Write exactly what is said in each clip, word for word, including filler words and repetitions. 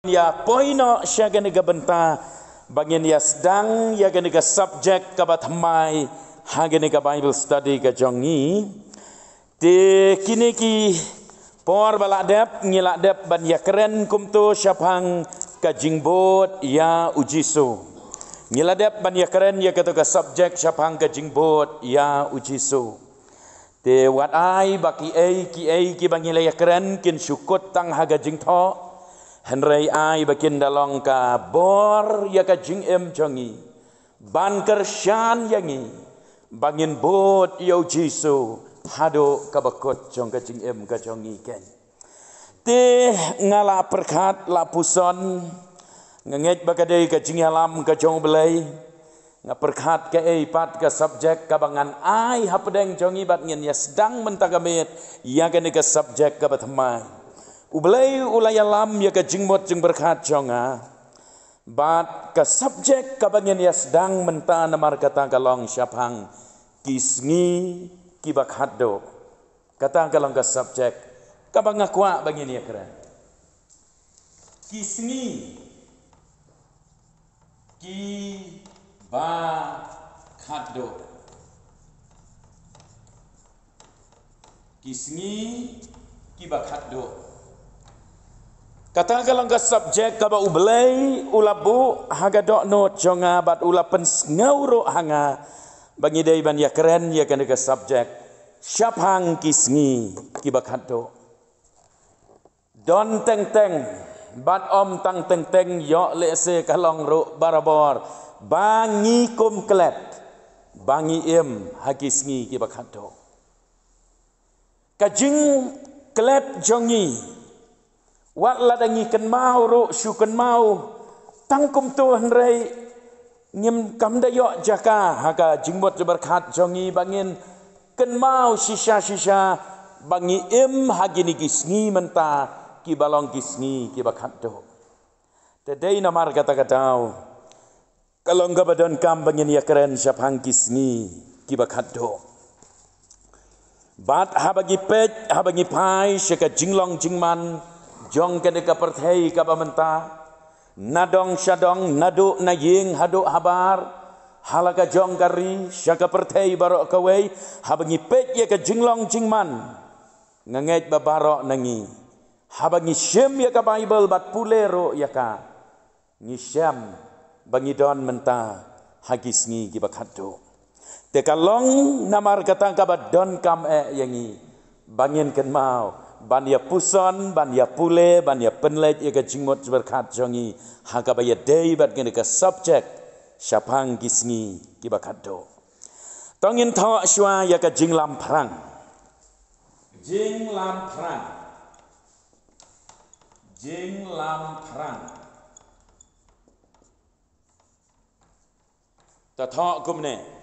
ïa poi noh sha kane ka bynta ba ngin ïa sdang ïa kane ka subject kaba thymmai ha kane ka Bible study ka jong ngi. Te kine ki por ba la dep, ngi la dep ban ïa kren kumto shaphang ka jingbud ïa u Jisu. Ngi la dep ban ïa kren ïa kato ka subject shaphang ka jingbud ïa u Jisu. Te wat ai ba kiei kiei kiba ngi la ïa kren kin shu kut tang ha ka jingthoh. Hynrei ai ba kin da long ka bor ïa ka jingim jong ngi, ban kyrshan ïa ngi ba ngin bud ïa u Jisu haduh kaba kut jong ka jingim ka jong ngi keiñ. Te nga la pyrkhat, la puson, nga ngeit ba ka dei ka jingïalam ka jong U Blei. Nga pyrkhat kaei pat ka subject kaba ngan ai hapdeng jong ngi bad ngin ïa sdang mynta ka miet ïa kane ka subject kaba thymmai. U Blei u la ïalam ïa ka jingmut jingpyrkhat jong nga bad ka subject kaba ngin ïa sdang mynta namar kata ka long shaphang ki sngi kiba khatduh. Kata ka long ka subject kaba nga kwah ba ngin ïa kren. Ki sngi kiba khatduh. Ki sngi kiba khatduh. Kata ka long ka subject kaba U Blei u la buh ha ka dohnud jong nga bad u la pynsngew ruh ha nga ba ngi dei ban ïa kren ïa kane ka subject shaphang ki sngi kiba khatduh. Don teng teng bad ym tang teng teng, ïoh lehse ka long ruh barabor ba ngi kum klet ba ngi im ha ki sngi kiba khatduh. Ka jingklet jong ngi, wat lada ngi kynmaw ruh shu kynmaw tang kumto, hynrei ngim, kam da ïoh jaka ha ka jingmut jingpyrkhat jong ngi ba ngin kynmaw shisha shisha ba ngi im ha kine ki sngi mynta kiba long ki sngi kiba khatduh. Te dei namar kata ka daw ka long kaba donkam ba ngin ïa kren shaphang ki sngi kiba khatduh. Bad haba ngi peit, haba ngi phai sha ka jinglong jingman jong kane ka pyrthei kaba mynta, na dong sha dong, naduh na ïing haduh habar, ha la ka jong ka ri, sha ka pyrthei baroh kawei, haba ngi peit ïa ka jinglong jingman, nga ngeit ba baroh na ngi, haba ngi shim ïa ka Baibl bad pule ruh ïa ka, ngi shem ba ngi don mynta ha ki sngi kiba khatduh. Te ka long namar kata kaba donkam eh ïa ngi ba ngin kynmaw ban ïa puson, ban ïa pule, ban ïa pynleit ïa ka jingmut jingpyrkhat jong ngi ha kaba ïadei bad kane ka subject shaphang ki sngi kiba khatduh. To ngin thoh shuwa ïa ka jinglamphrang. Jinglamphrang. Jinglamphrang. Ta thoh kumne.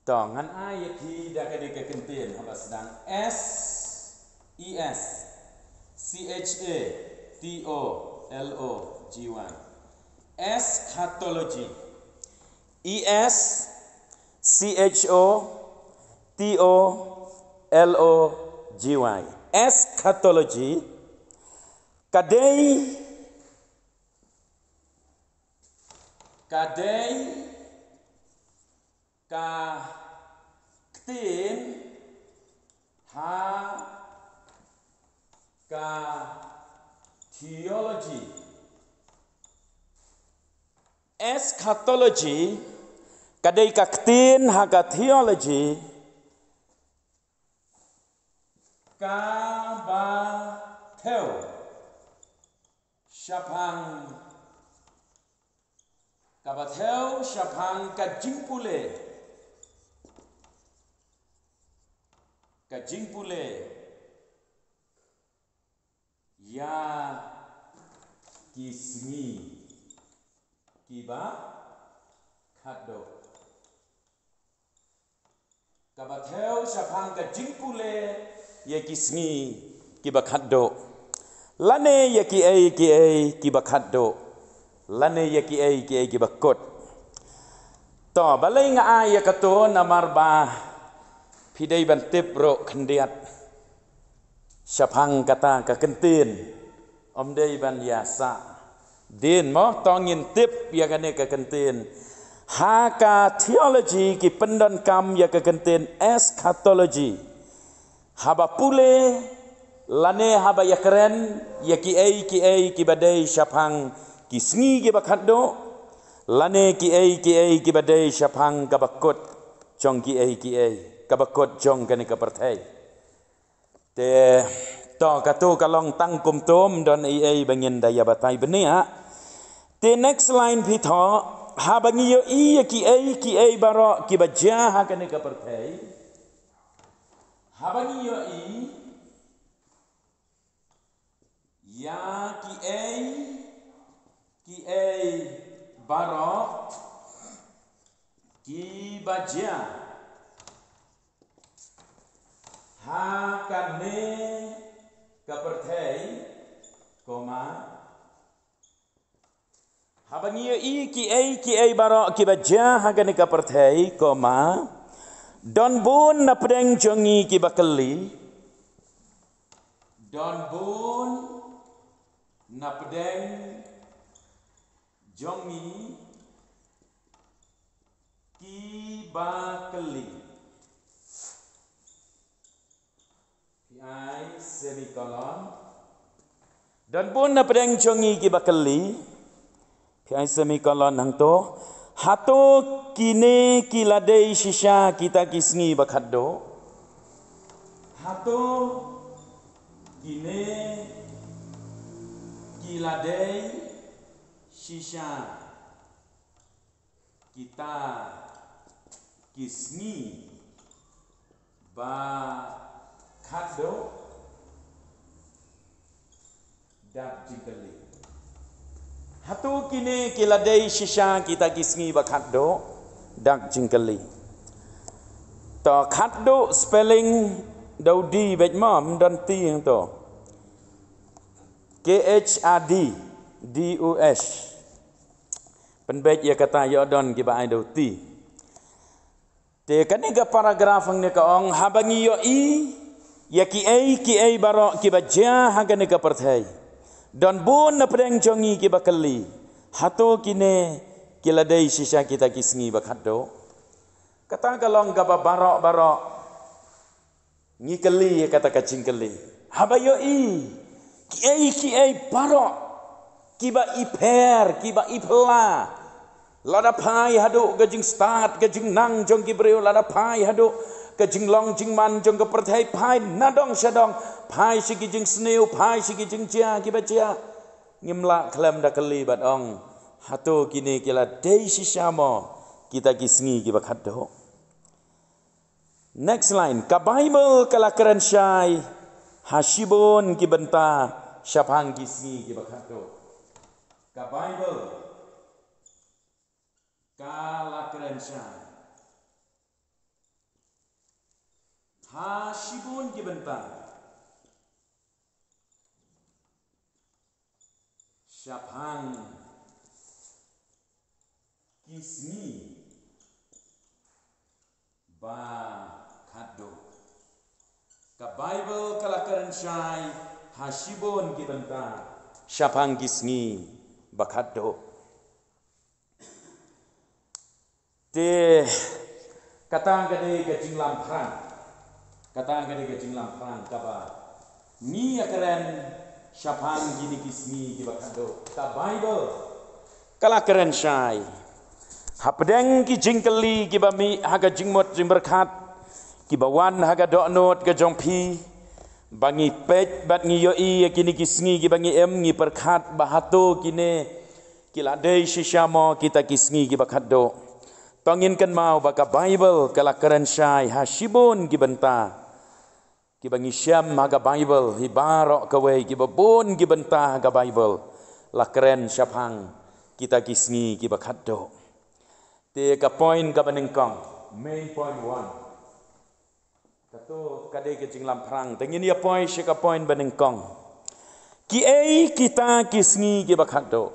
To ngan ai ïa phi da kane ka kyntien haba sdang. S, E S, C H A, T O, L O, G Y. Eschatology. E S C H O T O L O G Y. Eschatology ka dei, ka dei ka ktien ha ka theology. Eschatology ka dei ka ktien ha ka theology kaba thew shaphang, kaba thew shaphang ka jingpule, ka jingpule ïa ki sngi kiba khatduh. Kaba thew shaphang ka jingpule ïa ki sngi kiba khatduh, lane ïa kiei kiei kiba khatduh, lane ïa kiei kiei kiba kut. To, balei nga ai ïa kato namar ba phi dei ban tip ruh khyndiat shaphang kata ka kyntien. Ym dei ban ïa sah dien mo, to ngin tip ïa kane ka kyntien. Ha ka theology ki pyndonkam ïa ka kyntien eschatology. Haba pule lane haba ïakren ïa kiei kiei kiba dei shaphang ki sngi kiba khatduh, lane kiei kiei kiba dei shaphang kaba kut jong kiei kiei, kaba kut jong kane ka pyrthei. Te to, kato ka long tang kumto, ym don ei ei ba ngin da ïa batai bniah. Te next line phi thoh, haba ngi ïohi ïa kiei kiei baroh kiba jia ha kane ka pyrthei. Haba ngi ïohi ïa kiei kiei baroh kiba jia ha kane ka pyrthei, comma, haba ngi ïohi kiei kiei baroh kiba jia ha kane ka pyrthei, comma, don bun na pdeng jong ngi kiba kylli. Don bun na pdeng jong ngi kiba kylli. Phi ai semicolon. Don bun na pdeng jong ngi kiba kylli. Phi ai semicolon hangto. Hato kine ki la dei shisha kita ki sngi ba khatduh? Hato kine ki la dei shisha kita ki sngi ba khatduh? Dak jingkylli. Hato kine ki la dei shisha kita ki sngi ba khatduh? Dak jingkylli. To, khatduh spelling da u D beit mo, ym don T hangto. K H A D D U H. Pynbeit ïa kata, ïoh don kiba ai da u T. Te kane ka paragraph hangne ka ong, haba ngi ïohi ïa kiei kiei baroh kiba jia ha kane ka pyrthei, don bun na pdeng jong ngi kiba kylli, hato kine ki la dei shisha kita ki sngi ba khatduh? Kata ka long kaba baroh baroh ngi kylli ïa kata ka jingkylli. Haba ïohi kiei kiei baroh kiba i pher, kiba i phylla, lada phai haduh ka jingstad ka jingnang jong ki briew, lada phai haduh ka jinglong jingman jong ka pyrthei, phai nadong shadong, phai sha ki jingsniew, phai sha ki jingjia kiba jia, ngim lah khlem da kylli bad ong, hato kine ki la dei shisha mo kita ki sngi kiba khatduh? Next line, ka Baibl ka la kren shai ha shibun ki bynta shaphang ki sngi kiba khatduh. Ka Baibl ka la kren shai ha shibun ki bynta shaphang ki sngi ba khatduh. Ka Baibl ka la kren shai ha shibun ki bynta shaphang ki sngi ba khatduh. Te kata ka dei ka jinglamphrang. Kata ka dei ka jinglamphrang kaba ngi ïa kren shaphang kine ki sngi kiba khatduh. Ka Baibl ka la kren shai hapdeng ki jingkylli kiba mih ha ka jingmut jingpyrkhat kiba wan ha ka dohnud ka jong phi, ba ngi peit bad ngi ïohi ïa kine ki sngi kiba ngi im, ngi pyrkhat ba hato kine ki la dei shisha mo kita ki sngi kiba khatduh. To ngin kynmaw ba ka Baibl ka la kren shai ha shibun ki bynta kiba ngi shem ha ka Baibl, hi baroh kawei, kiba bun ki bynta ha ka Baibl la kren shaphang kita ki sngi kiba khatduh. Te ka point kaba nyngkong, main point one. Kato ka dei ka jinglamphrang. Te ngin ïa poi sha ka point ba nyngkong. Kiei kita ki sngi kiba khatduh?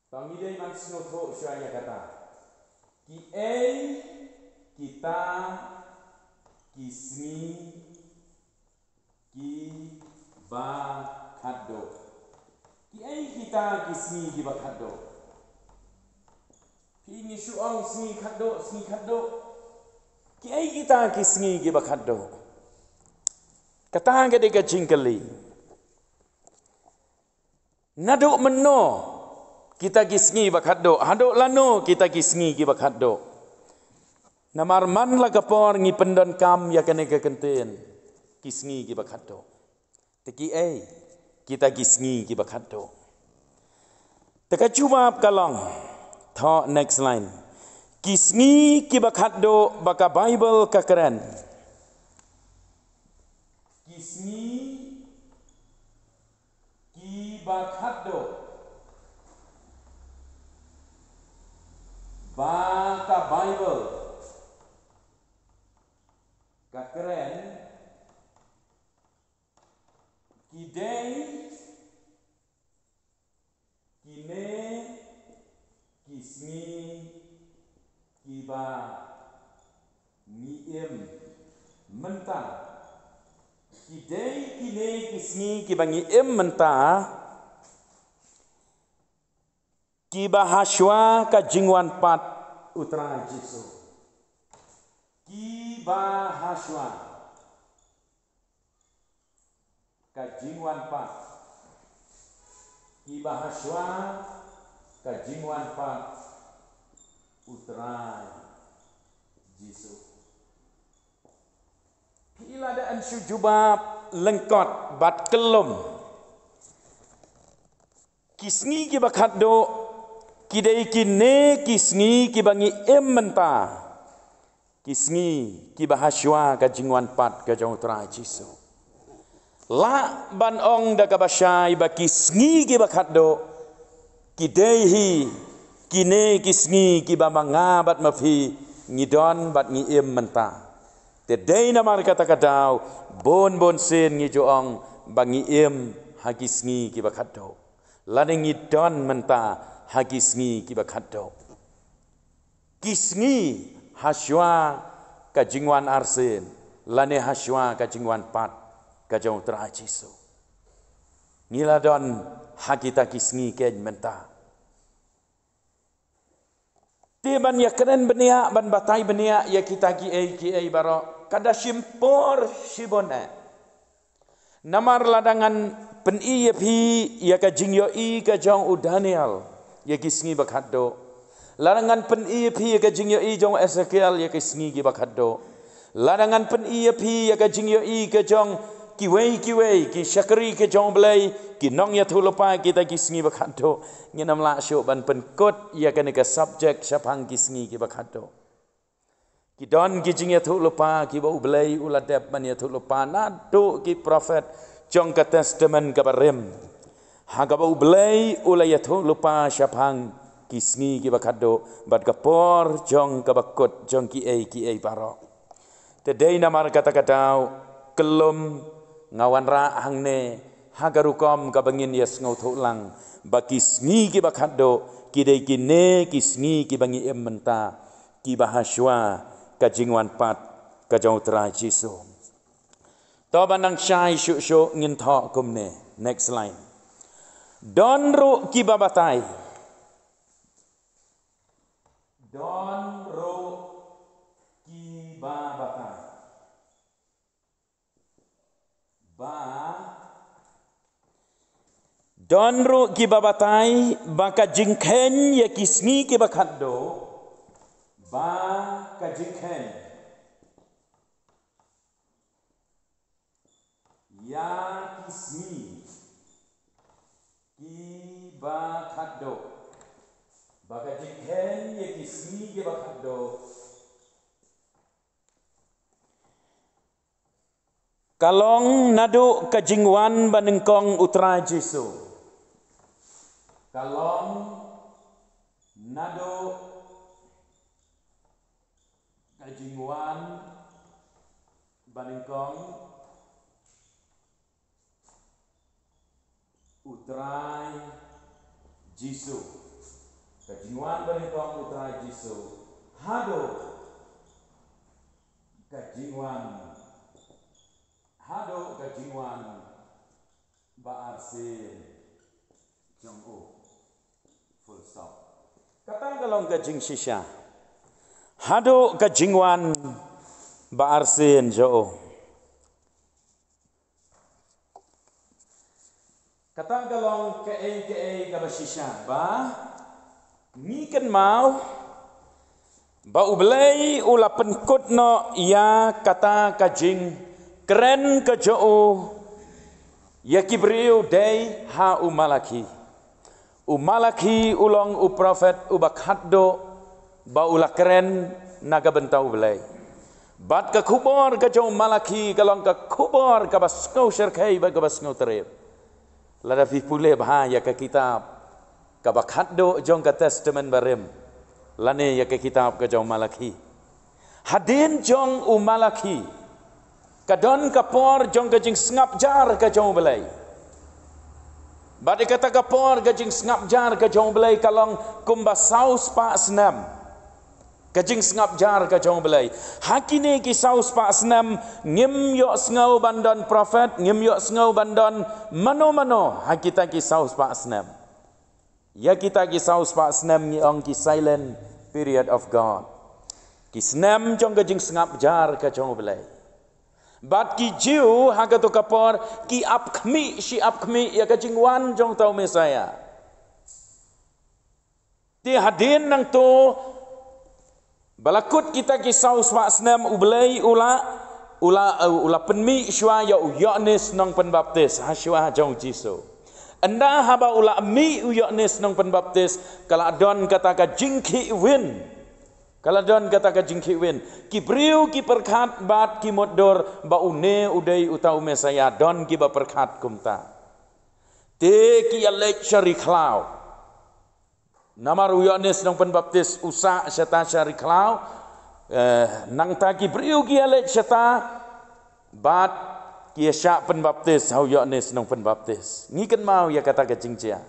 To ngi dei ban sngewthuh shuwa ïa kata. Kiei kita ki sngi kiba khatduh? Kiei kita ki sngi kiba khatduh? Phi ngi shu ong sngi khatduh, sngi khatduh. Kiei kita ki sngi kiba khatduh? Kata ka dei ka jingkylli. Naduh mynno kita ki sngi ba khatduh, haduh lano kita ki sngi kiba khatduh? Namar man la ka por ngi pyndonkam ïa kane ka kyntien, ki sngi kiba khatduh. Te kiei kita ki sngi kiba khatduh? Te ka jubab ka long, thoh next line. Ki sngi kiba khatduh ba ka Baibl ka kren. Ki sngi kiba khatduh ba ka Baibl ka kren, ki dei kine ki sngi kiba ngi im mynta. Ki dei kine ki sngi kiba ngi im mynta, kiba hashwa ka jingwan pat U Trai Jisu. Kiba hashwa ka jingwan pat. Kiba hashwa ka jingwan pat U Trai Jisu. Phi la dang shu jubab lyngkot bad kyllum. Ki sngi kiba khatduh, ki dei kine ki sngi kiba ngi im mynta. Ki sngi kiba hashwa ka jingwan pat ka jong U Trai Jisu. Lah ban ong da kaba shai ba ki sngi kiba khatduh, ki dei hi kine ki sngi kiba ma nga bad ma phi ngi don bad ngi im mynta. Te dei namar kata ka daw, bun bun sien ngi ju ong ba ngi im ha ki sngi kiba khatduh, lane ngi don mynta ha ki sngi kiba khatduh. Ki sngi hashwa ka jingwan arsien, lane hashwa ka jingwan pat ka jong U Trai Jisu. Ngi la don ha kita ki sngi keiñ mynta. Te ban ïakren bniah, ban batai bniah ïa kita kiei kiei baroh, ka da shim por shibun eh. Namar lada ngan pyni ïa phi ïa ka jingïohi ka jong u Daniel ïa ki sngi ba khatduh, lada ngan pyni ïa phi ïa ka jingïohi jong u Esekiel ïa ki sngi kiba khatduh, lada ngan pyni ïa phi ïa ka jingïohi ka jong kiwei kiwei ki shakri ka jong U Blei, ki nongïathuhlypa kita ki sngi ba khatduh, ngin ym lah shuh ban pynkut ïa kane ka subject shaphang ki sngi kiba khatduh. Ki don ki jingïathuhlypa kiba U Blei u la dep ban ïathuhlypa naduh ki prophet jong ka Testament kaba rim, ha kaba U Blei u la ïathuhlypa shaphang ki sngi kiba khatduh bad ka por jong kaba kut jong kiei kiei baroh. Te dei namar kata ka daw, kyllum nga wanrah hangne ha ka rukom kaba ngin ïasngewthuh lang ba ki sngi kiba khatduh ki dei kine ki sngi kiba ngi im mynta, kiba hashwa ka jingwan pat ka jong U Trai Jisu. To ban nang shai shuh shuh ngin thoh kumne. Next line. Don ruh kiba batai. Don ruh kiba batai. Ba. Don ruh kiba batai ba ka jingkheiñ ïa ki sngi kiba khatduh, ba ka jingkheiñ ïa ki sngi kiba khatduh, ba ka jingkheiñ ïa ki sngi kiba khatduh. Ka long naduh ka jingwan banyngkong U Trai Jisu. Ka long naduh ka jingwan banyngkong U Trai Jisu. Ka jingwan banyngkong U Trai Jisu Haduh ka jingwan, haduh ka jingwan ba arsien jong u. Full stop. Kata ka long ka jingshisha. Haduh ka jingwan ba arsien jong u. Kata ka long kaei kaei kaba shisha ba ngi kynmaw ba U Blei u la pynkut noh ïa kata ka jingkren ka jong u ïa ki briew dei ha u Malakhi. U Malakhi u long u prophet uba khatduh ba u la kren na ka bynta U Blei. Bad ka khubor ka jong u Malakhi ka long ka khubor kaba sngew shyrkhei bad kaba sngew trep. Lada phi pule bha ïa ka kitab kaba khatduh jong ka Testament Barim lane ïa ka kitab ka jong u Malakhi. Hadien jong u Malakhi ka don ka por jong ka jingsngap jar ka jong U Blei. Bad ïa kata ka por ka jingsngap jar ka jong U Blei ka long kumba saw spah snem. Ka jingsngap jar ka jong U Blei. Ha kine ki saw spah snem ngim ïohsngew ban don prophet, ngim ïohsngew ban don mano mano ha kita ki saw spah snem. Ïa kita ki saw spah snem ngi ong ki silent period of God. Ki snem jong ka jingsngap jar ka jong U Blei. Bad ki Jiw ha kato ka por ki ap khmih shi ap khmih ïa ka jingwan jong uta u Messaïah. Te hadien nangto ba la kut kita ki saw spah snem U Blei u la, u la, u la pynmih shuwa ïa u Ïoannis Nongpynbaptis ha shuwa jong u Jisu. Ynda haba u la mih u Ïoannis Nongpynbaptis ka la don kata ka jingkhih win. Ka la don kata ka jingkhih win. Ki briew ki pyrkhat bad ki mutdur ba une u dei uta u Messaïah, don kiba pyrkhat kumta. Te ki ïaleit sha ri khlaw. Namar u Ïoannis Nongpynbaptis u sah shata sha ri khlaw. Eh, nangta ki briew ki ïaleit shata bad ki ïashah pynbaptis ha u Ïoannis Nongpynbaptis. Ngi kynmaw ïa kata ka jingjia.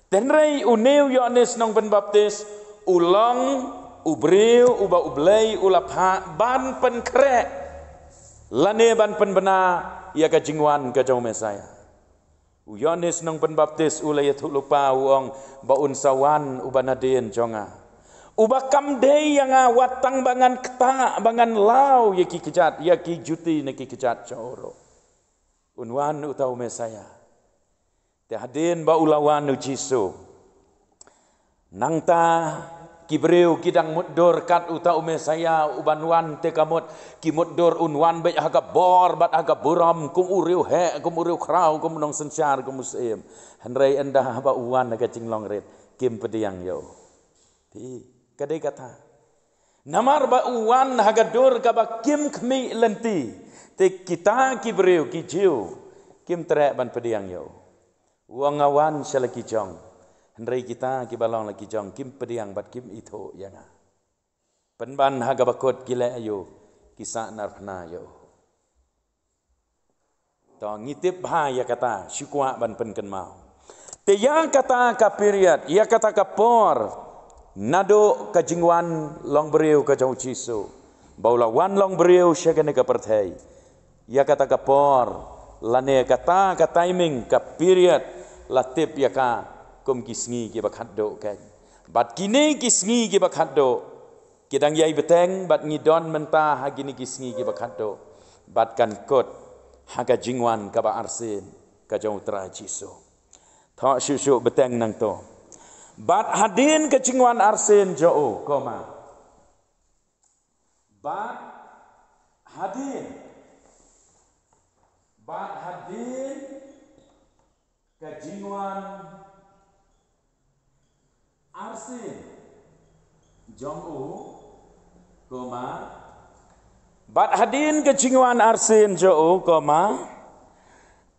Te hynrei une u Ïoannis Nongpynbaptis u long u briew uba U Blei u la phah ban pynkhreh lane ban pynbna ïa ka jingwan ka jong u Messaïah. U Ïoannis Nongpynbaptis u la ïathuhlypa u ong ba un sa wan uba nadien jong nga, uba kam dei ïa nga wat tang ba ngan ktah ba ngan law ïa ki kjat, ïa ki juti na ki kjat jong u ruh. Un wan uta u Messaïah. Te hadien ba u la wan u Jisu, nangta ki briew ki dang mutdur kat uta u Messaïah uban wan, te ka mut ki mutdur un wan beit ha ka bor bad ha ka burom, kum u riewheh, kum u riewkhraw, kum u nongsynshar, kum u syiem. Hynrei ynda ba u wan ha ka jinglong rit kim pdiang ïa u. Te ka dei kata. Namar ba u wan ha ka dur kaba kim khmih lynti. Te kita ki briew ki Jiw kim treh ban pdiang ïa u. U ong nga wan sha la ki jong. Hynrei kita kiba long la ki jong kim pdiang bad kim ithuh ïa nga. Pynban ha kaba kut ki leh aïu, ki sah narphna ïa u. To ngi tip bha ïa kata, shu kwah ban pynkynmaw. Te ïa kata ka period, ïa kata ka por naduh ka jingwan long briew ka jong u Jisu ba u la wan long briew sha kane ka pyrthei. Ïa kata ka por lane kata ka timing, ka period la tip ïa ka kum ki sngi kiba khatduh keiñ. Bad kine ki sngi kiba khatduh ki dang ïai bteng bad ngi don mynta ha kine ki sngi kiba khatduh. Bad kan kut ha ka jingwan kaba arsien ka jong u Trai Jisu. Thoh shuh shuh bteng nangto. Bad hadien ka jingwan arsien jong u, koma. Bad hadien, bad hadien ka jingwan arsien jong u, koma. Bad hadien ka jingwan arsien jong u, koma,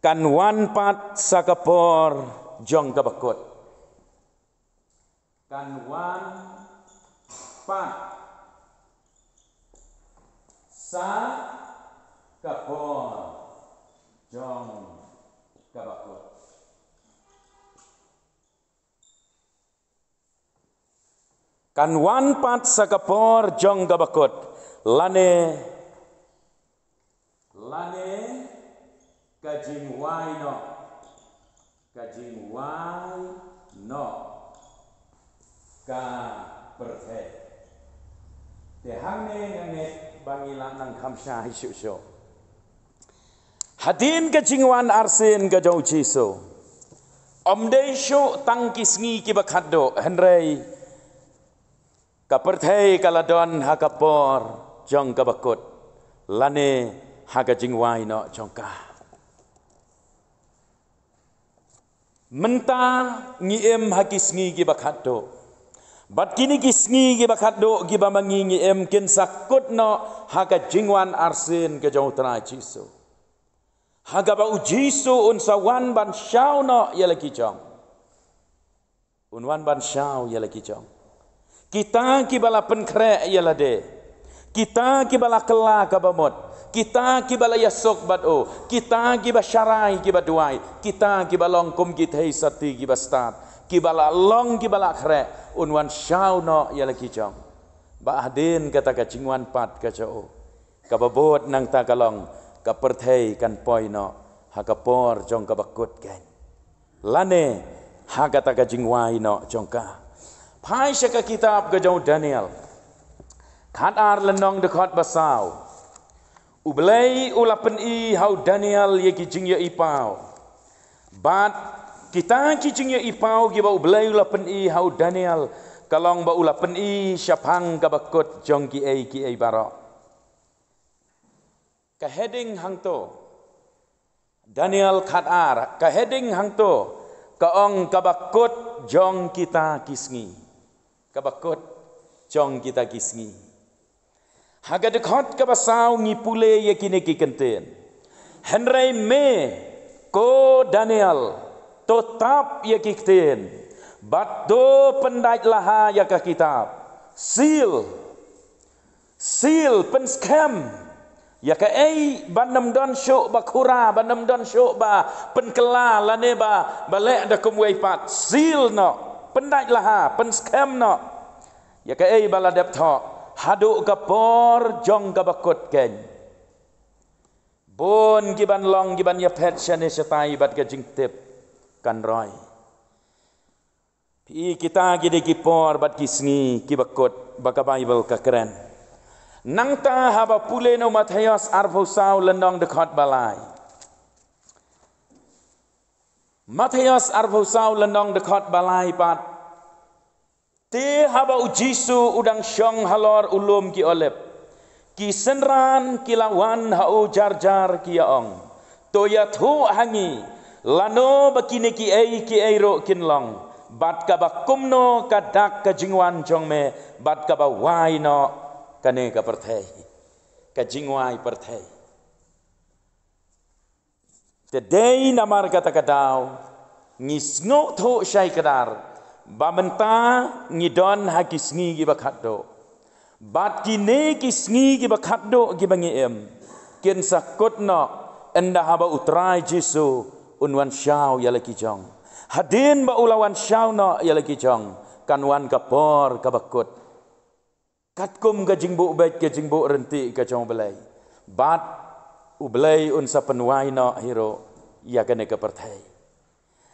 kan wan pat sa ka por jong kaba kut. Kan wan pat sa ka por jong kaba kut. Kan wan pat sa ka por jong ka bakut, lane, lane ka jingwai noh, ka jingwai noh ka pyrthei. Te hangne nga ngeit ba ngi lah nang kham shai shuh shuh. Hadien ka jingwan arsien ka jong u Jisu, ym dei shuh tang ki sngi kiba khatduh, hynrei ka pyrthei ka la don ha ka por jong ka bakut, lane ha ka jingwai noh jong ka. Mynta ngi im ha ki sngi kiba khatduh. Bad kine ki sngi kiba khatduh kiba ma ngi ngi im kin sa kut noh ha ka jingwan arsien ka jong u Trai Jisu. Ha kaba u Jisu un sa wan ban shaw noh ïa la ki jong. Un wan ban shaw ïa la ki jong. Kita kiba la pynkhreh ïa lade. Kita kiba la kylla kaba mut. Kita kiba la ïasuk bad u. Kita kiba sharai kiba duwai. Kita kiba long kum ki theisotti kiba stad. Kiba la long kiba la khreh. Un wan shaw noh ïa la ki jong. Bad hadien kata ka jingwan pat ka jong u, kaba bud nangta ka long, ka pyrthei kan poi noh ha ka por jong ka bakut keiñ, lane ha kata ka jingwai noh jong ka. Phai sha ka kitab ka jong u Daniel, khatar lynnong dkhot ba saw. U Blei u la pyni ha u Daniel ïa ki jingïohi paw. Bad kita ki jingïohi paw kiba u Blei u la pyni ha u Daniel, ka long ba u la pyni shaphang ka bakut jong kiei kiei baroh. Ka heading hangto, Daniel khatar, ka heading hangto ka ong ka bakut jong kita ki sngi. Ka bakut jong kita ki sngi. Ha ka dkhot kaba saw ngi pule ïa kine ki kyntien. Hynrei me, ko Daniel, to tap ïa ki ktien, bad to pyndait laha ïa ka kitab. Seal. Seal, pynskhem ïa kaei ban ym don shuh ba khura, ban ym don shuh ba pynkylla, lane ba, ba leh da kumwei pat. Seal noh, pyndait laha, pynskhem noh ïa kaei ba la dep thoh haduh ka por jong ka bakut keiñ. Bun ki ban long ki ban ïaphet shane shatai bad ka jingtip kan roi. Phi, kita ki dei ki por bad ki sngi kiba kut ba ka Baibl ka kren. Nangta haba pule na u Mathaios arphew saw lynnong dkhot ba lai. Mathaios arphew saw lynnong dkhot ba lai pat. Te haba u Jisu u dang shong halor u lum ki Olib, ki synran ki la wan ha u jar jar ki ïa ong, to ïathuh ha ngi, lano ba kine kiei kiei ruh kin long, bad kaba kumno ka dak ka jingwan jong me, bad kaba wai noh kane ka pyrthei. Ka jingwai pyrthei. Te dei namar kata ka daw ngi sngewthuh shai kdar ba mynta ngi don ha ki sngi kiba khatduh. Bad kine ki sngi kiba khatduh kiba ngi im, kin sa kut noh ynda haba u Trai Jisu un wan shaw ïa la ki jong. Hadien ba u la wan shaw noh ïa la ki jong, kan wan ka por kaba kut. Katkum ka jingbuh beit ka jingbuh ryntih ka jong u Blei. Bad u Blei un sa pynwai noh hi ruh ïa kane ka pyrthei.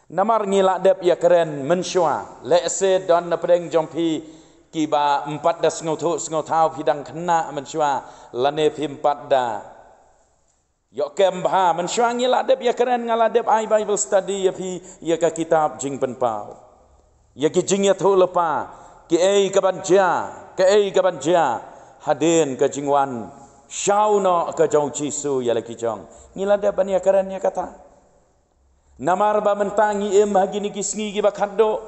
Namar ngi la dep ïa kren mynshuwa, lehse don na pdeng jong phi kiba ym pat da sngewthuh sngewthaw, phi dang khynnah mynshuwa, lane phi ym pat da ïoh kem bha, mynshuwa ngi la dep ïa kren, nga la dep ai Bible study ïa phi ïa ka kitab Jingpynpaw. Ïa ki jingïathuhlypa, kiei kaban jia, kiei kaban jia hadien ka jingwan shaw noh ka jong u Jisu ïa la ki jong. Ngi la dep ban ïa kren ïa kata. Namar ba mynta ngi im ha kine ki sngi kiba khatduh.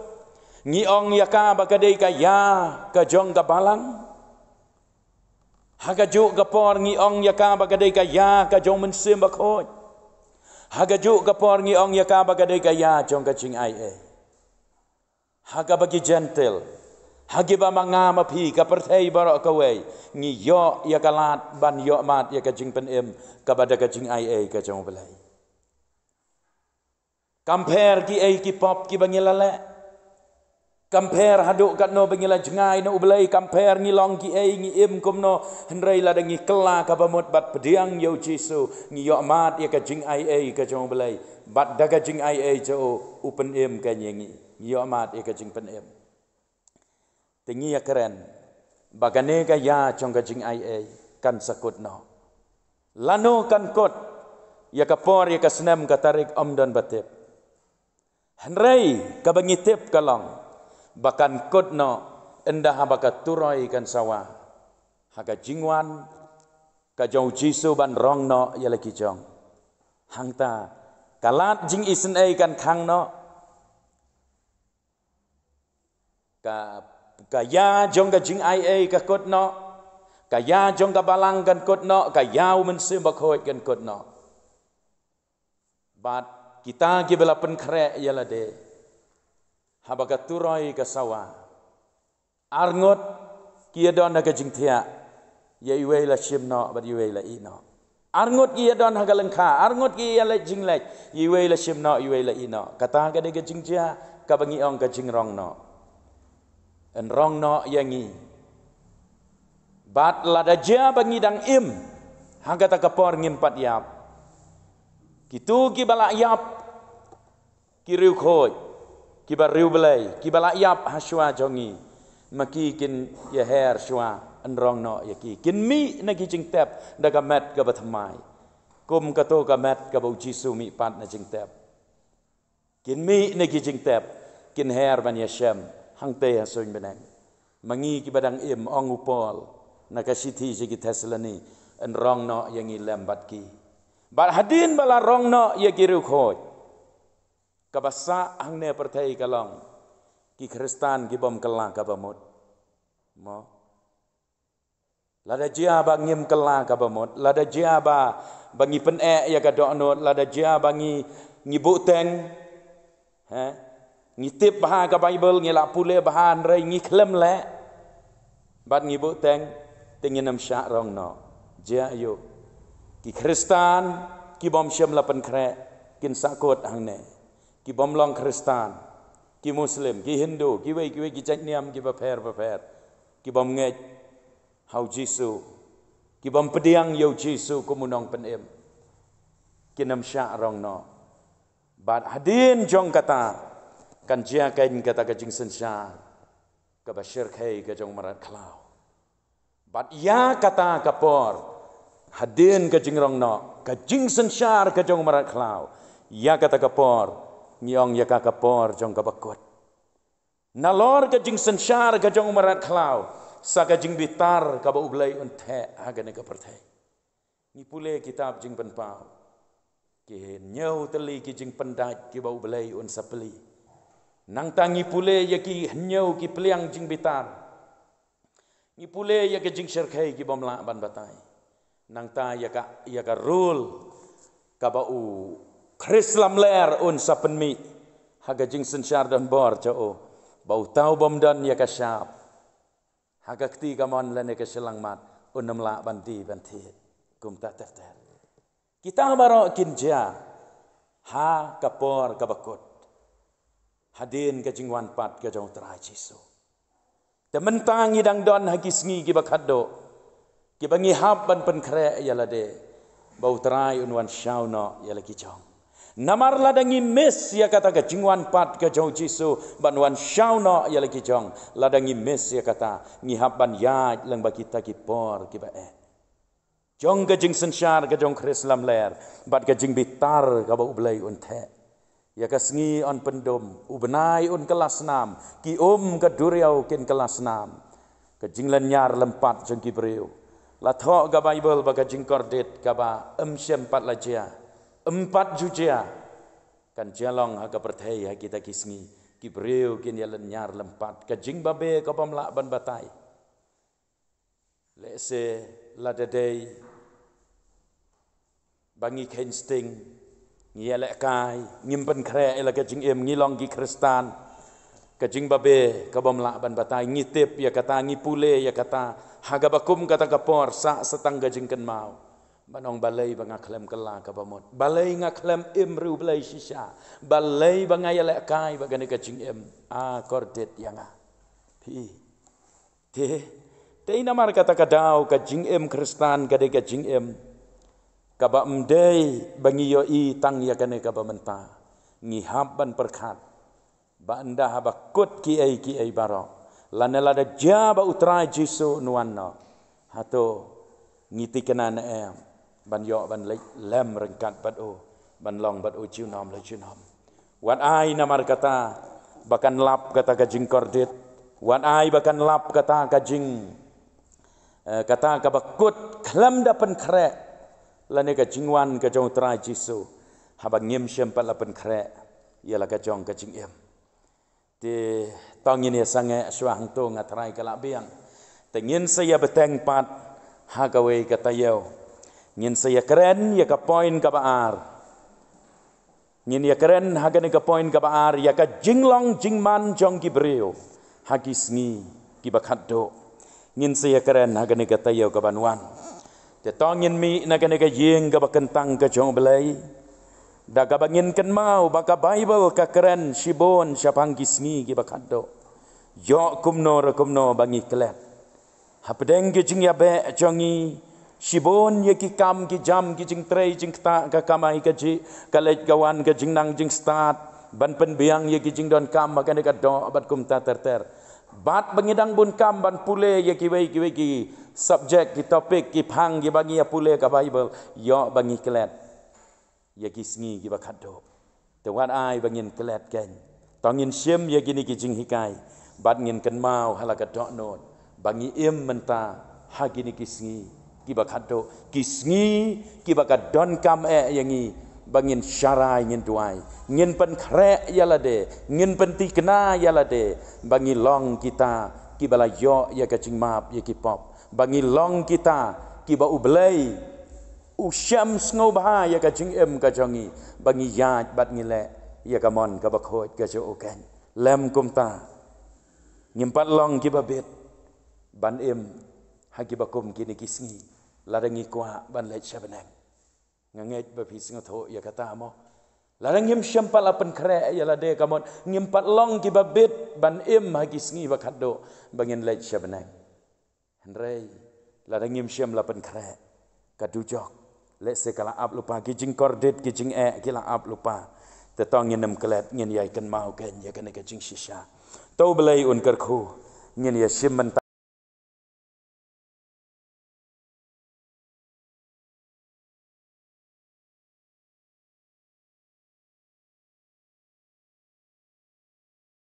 Ngi ong ïa ka ba ka dei ka ïa ka jong ka balang. Ha kajuh ka por ngi ong ïa ka ba ka dei ka ïa ka jong u Mynsiem Bakhuid. Ha kajuh ka por ngi ong ïa ka ba ka dei ka ïa jong ka jingaiei. Ha kaba ki Jentil, ha kiba ma nga ma phi, ka pyrthei baroh kawei, ngi ïoh ïa ka lad ban ïoh mad ïa ka jingpynim kaba da ka jingaiei ka jong u Blei. Compare kiei ki pop kiba ngi la leh. Kam pher haduh katno ba ngi la jngai na U Blei, kam pher ngi long kiei, ngi im kumno, hynrei lada ngi kylla kaba mut bad pdiang ïa U Jisu, ngi ïohmad ïa ka jingaiei ka jong U Blei, bad da ka jingaiei jong u, u pynim kein ïa ngi, ngi ïohmad ïa ka jingpynim. Te ngi ïakren ba kane ka ïa jong ka jingaiei kan sa kut noh. Lano kan kut, ïa ka por, ïa ka snem, ka tarik ym don ba tip. Hynrei kaba ngi tip ka long ba kan kut noh ynda haba ka turoi kan sawa ha ka jingwan ka jong U Jisu ban rong noh ïa la ki jong. Hangta ka lad jingisynei kan khang noh. Ka, ka ïa jong ka jingaiei ka kut noh. Ka ïa jong ka balang kan kut noh. Ka ïa U Mynsiem Bakhuid kan kut noh. Bad kita kiba la pynkhreh ïa lade, haba ka turoi ka sawa, arngut ki ïadon ha ka jingthiah, ïa iwei la shim noh bad iwei la ïeh noh. Arngut ki ïadon ha ka lyngkha, arngut ki ïaleit jingleit, ïa iwei la shim noh, iwei la ïeh noh. Kata ka dei ka jingjia kaba ngi ong ka jingrong noh. Yn rong noh ïa ngi. Bad lada jia ba ngi dang im ha kata ka por, ngim pat ïap, kito kiba la ïap, ki riewkhuid, kiba riewblei, kiba la ïap ha shuwa jong ngi, ma ki kin ïaher shuwa. Yn rong noh ïa ki. Kin mih na ki jingtep da ka met kaba thymmai, kum kato ka met kaba U Jisu mih pat na jingtep. Kin mih na ki jingtep, kin her ban ïashem hangtei ha suiñ bneng. Ma ngi kiba dang im, ong u Paul na ka shithi sha ki Thessaloni, yn rong noh ïa ngi lem bad ki. Bad hadien ba la rong noh ïa ki riewkhuid, kaba sah hangne pyrthei ka long ki Khristan ki bym kylla kaba mut. Mo? Lada jia ba ngim kylla kaba mut, lada jia ba, ba ngi pyneh ïa ka dohnud, lada jia ba ngi, ngi buhteng, he? Ngi tip bha ka Baibl, ngi la pule bha, hynrei ngi khlem leh, bad ngi buhteng, te ngin ym shah rong noh. Jia aïu? Ki Khristan ki bym shym la pynkhreh kin sa kut hangne. Ki bym long Khristan, ki Muslim, ki Hindu, kiwei kiwei ki jait niam kiba pher bapher, ki bym ngeit ha U Jisu, ki bym pdiang ïa U Jisu kum u Nongpynim, kin ym shah rong noh. Bad hadien jong kata, kan jia kein kata ka jingsynshar kaba shyrkhei ka jong u mrad khlaw. Bad ïa kata ka por, hadien ka jingrong noh, ka jingsynshar ka jong u mrad khlaw, ïa kata ka por ngi ong ïa ka ka por jong kaba kut. Nalor ka jingsynshar ka jong u mrad khlaw, sa ka jingbitar kaba U Blei un theh ha kane ka pyrthei. Ngi pule kitab Jingpynpaw, ki hynñiew tylli ki jingpyndait kiba U Blei un sa plie. Nangta ngi pule ïa ki hynñiew ki pliang jingbitar. Ngi pule ïa ka jingshyrkhei ki bym lah ban batai. Nangta ïa ka, ïa ka rule kaba u Khrist lamler un sa pynmih ha ka jingsynshar donbor jong u, ba uta u bym don ïa ka shap ha ka kti kamon lane ka shyllangmat un ym lah ban die ban thied. Kumta ter ter. Kita baroh kin jia ha ka por kaba kut, hadien ka jingwan pat ka jong u Trai Jisu. Te mynta ngi dang don ha ki sngi kiba khatduh, kiba ngi hap ban pynkhreh ïa lade, ba u Trai un wan shaw noh ïa la ki jong. Namar lada ngi miss ïa kata ka jingwan pat ka jong u Jisu ban wan shaw noh ïa la ki jong, lada ngi miss ïa kata, ngi hap ban ïaid lyngba kita ki por kiba eh jong ka jingsynshar ka jong u Khrist lamler bad ka jingbitar kaba U Blei un theh. Ïa ka sngi yn pyndum, u bnai un kylla snam, ki um ka duriaw kin kylla snam. Ka jinglynñiar lympat jong ki briew, la thoh ka Baibl ba ka jingkordit kaba ym shym pat la jia, ym pat ju jia, kan jia long ha ka pyrthei ha kita ki sngi. Ki briew kin ïalynñiar lympat, ka jingbabe ka bym lah ban batai. Lehse lada dei ba ngi kheiñ sting, ngi ïalehkai, ngim pynkhreh ïa la ka jingim, ngi long ki Khristan, ka jingbabe ka bym lah ban batai, ngi tip ïa kata, ngi pule ïa kata, ha kaba kum kata ka por sah sa tang ka jingkynmaw Ban ong balei ba nga khlem kylla kaba mut. Balei nga khlem im riewblei shisha. Balei ba nga ïalehkai bad kane ka jingim. A kordit ïa nga. Phi. Te. Te namar kata ka daw ka jingim Khristan ka dei ka jingim. Kaba ym dei ba ngi ïohi tang ïa kane kaba mynta. Ngi hap ban pyrkhat. Ba ynda haba kut kiei kiei baroh. Lane lada jia ba u Trai Jisu un wan noh. Hato ngi thikna ne em. Ban ïoh ban leit lem ryngkat bad u. Ban long bad u junom la junom. Wat ai namar kata ba kan lap kata ka jingkordit. Wat ai ba kan lap kata ka jing, eh, kata kaba kut khlem da pynkhreh. Lane ka jingwan ka jong u Trai Jisu. Haba ngim shym pat la pynkhreh. Ïa la ka jong ka jingim. Te to ngin ïa sangeh shuwa hangto nga trai ka la biang. Te ngin sa ïa bteng pat ha kawei ka taïew. Ngin sa ïa kren ïa ka point kaba ar. Ngin ïa kren ha kane ka point kaba ar ïa ka jinglong jingman jong ki briew ha ki sngi kiba khatduh. Ngin sa ïa kren ha kane ka taïew kaban wan. Te to ngin mih na kane ka ïing kaba kyntang ka jong u Blei. Da kaba ngin kynmaw ba ka Baibl ka kren shibun shaphang ki sngi kiba khatduh. Ïoh kumno re kumno ba ngi klet. Hapdeng ki jingïabeh jong ngi shibun ïa ki kam ki jam ki jingtrei jingktah ka kamai kajih ka leit ka wan ka jingnang jingstad ban pynbiang ïa ki jingdonkam ha kane ka doh bad kumta ter ter. Bad ba ngi dang bun kam ban pule ïa kiwei kiwei ki subject ki topic ki phang kiba ngi ïa pule ka Baibl ïoh ba ngi klet. Ïa ki sngi kiba khatduh. Te wat ai ba ngin klet kein. To ngin shim ïa kine ki jinghikai. Bad ngin kynmaw ha la ka dohnud. Ba ngi im mynta ha kine ki sngi kiba khatduh. Ki sngi kiba ka donkam eh ïa ngi. Ba ngin sharai ngin duwai. Ngin pynkhreh ïa lade. Ngin pynthikna ïa lade. Ba ngi long kita kiba la ïoh ïa ka jingmap ïa ki pop. Ba ngi long kita kiba U Blei u shem sngewbha ïa ka jingim ka jong ngi ba ngi ïaid bad ngi leh ïa ka mon kaba khuid ka jong u kein. Lem kumta ngim pat long kiba bit ban im ha kiba kum kine ki sngi lada ngi kwah ban leit sha bneng. Nga ngeit ba phi sngewthuh ïa kata mo. Lada ngim shym pat la pynkhreh ïa lade ka mut ngim pat long kiba bit ban im ha ki sngi ba khatduh ba ngin leit sha bneng. Hynrei lada ngim shym la pynkhreh ka dujok lehse ka la ap lypa ki jingkordit ki jingeh ki la ap lypa. Te to ngin ym klet ngin ïai kynmaw kein ïa kane ka jingshisha. To U Blei un kyrkhu ngin ïa shim mynta.